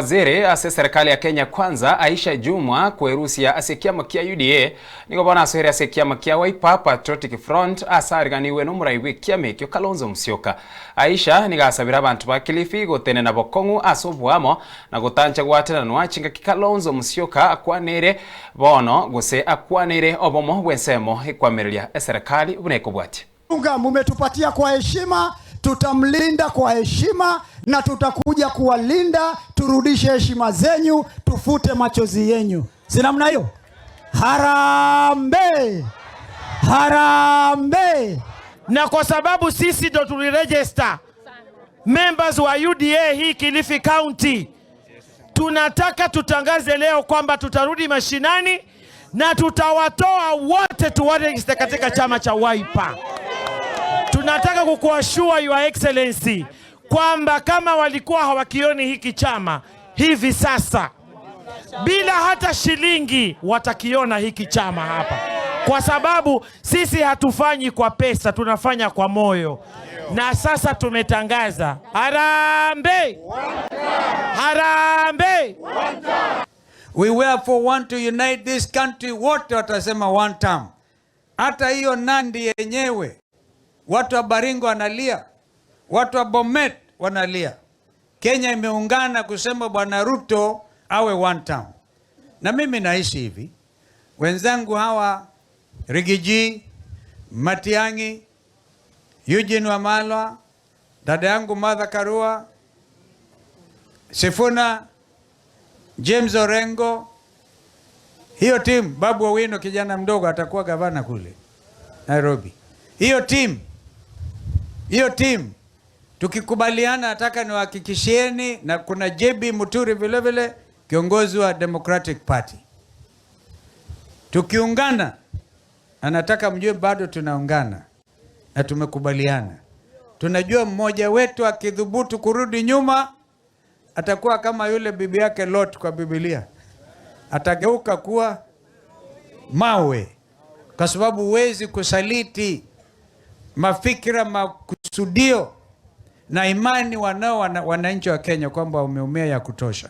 Waziri ase serikali ya Kenya Kwanza Aisha Jumwa kwerusia ase kiama kia UDA nigo bono asoire ase kiama kia Wiper Patriotic Front ase ariganiwe n'omorai bwa ekiama ekio Kalonzo Musyoka. Aisha nigo asabire abanto ba Kilifi gotenena bokong'u ase oboamo na gotancha gwatenanwa chingaki Kalonzo Musyoka akwanere bono gose akwanere obomo bw'ensemo ekwamereria eserekari buna ekobwatia. Unga mumetupatia kwa heshima, tutamlinda kwa heshima na tutakuja kuwalinda, turudishe heshima zenyu, tufute machozi yenyu. Si namna hiyo? Harambee! Harambee! Na kwa sababu sisi ndo tuliregister members wa UDA hii Kilifi County, tunataka tutangaze leo kwamba tutarudi mashinani na tutawatoa wote tuwaregister katika chama cha Wiper. Tunataka kukuassure, Your Excellency, kwamba kama walikuwa hawakioni hiki chama hivi sasa, bila hata shilingi watakiona hiki chama hapa, kwa sababu sisi hatufanyi kwa pesa, tunafanya kwa moyo. Na sasa tumetangaza harambee, harambee. We therefore want to unite this country. Wote watasema one term. Hata hiyo Nandi yenyewe, watu wa Baringo wanalia, watu wa Bomet wanalia. Kenya imeungana kusema Bwana Ruto awe one term. Na mimi naishi hivi, wenzangu hawa Riggy G, Matiang'i, Eugene Wamalwa, dada yangu Martha Karua, Sifuna, James Orengo, hiyo timu, Babu Owino kijana mdogo atakuwa gavana kule Nairobi. Hiyo timu tukikubaliana, nataka niwahakikishieni, na kuna JB Muturi vile vile kiongozi wa Democratic Party, tukiungana, anataka mjue bado tunaungana na tumekubaliana. Tunajua mmoja wetu akithubutu kurudi nyuma atakuwa kama yule bibi yake Lot kwa Biblia, atageuka kuwa mawe, kwa sababu huwezi kusaliti mafikira, makusudio na imani wanao wananchi wa Kenya kwamba wameumia ya kutosha.